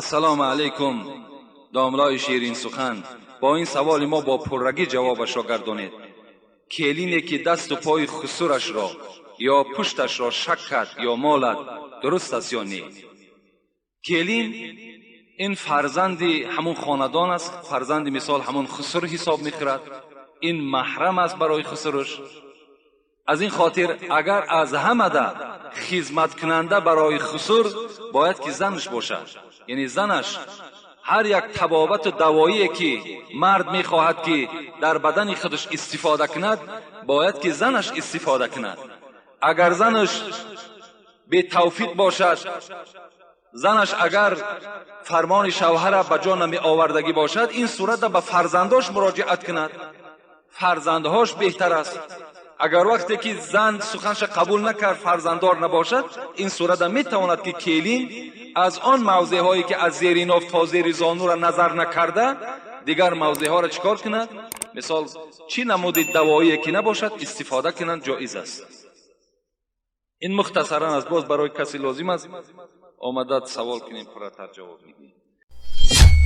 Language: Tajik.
Ассалому алайкум, домлои ширинсухан. Бо ин саволи мо бо пуррагӣ ҷавобашро гардонед. Келине ки дасту пои хусурашро ё пушташро шаккад ё молад, дуруст аст ё не? Келин ин фарзанди ҳамун хонадон аст, фарзанди, мисол, ҳамун хусур ҳисоб мехӯрад. Ин маҳрам аст барои хусуруш. Аз ин хотир, агар аз ҳамада хизматкунанда барои хусур бояд ки занаш бошад, яъне занаш ҳар як табобату давоие ки мард мехоҳад ки дар бадани худаш истифода кунад, бояд ки занаш истифода кунад. Агар занаш бетавфиқ бошад, занаш агар фармони шавҳара ба ҷо намеовардагӣ бошад, ин сурата ба фарзандош муроҷиат кунад, фарзандҳош беҳтар аст. Агар вақте ки зан суханша қабул накард, фарзанддор набошад, ин сурата метавонад ки келин аз он мавзеъҳое ки аз зери ноф то зери зонура назар накарда, дигар мавзеъҳоро чӣ кор кунад? Мисол, чӣ намуди давоие ки набошад, истифода кунанд, ҷоиз аст. Ин мухтасаран аст. Боз барои касе лозим аст, омада савол кунем, пурратар ҷавоб медиҳем.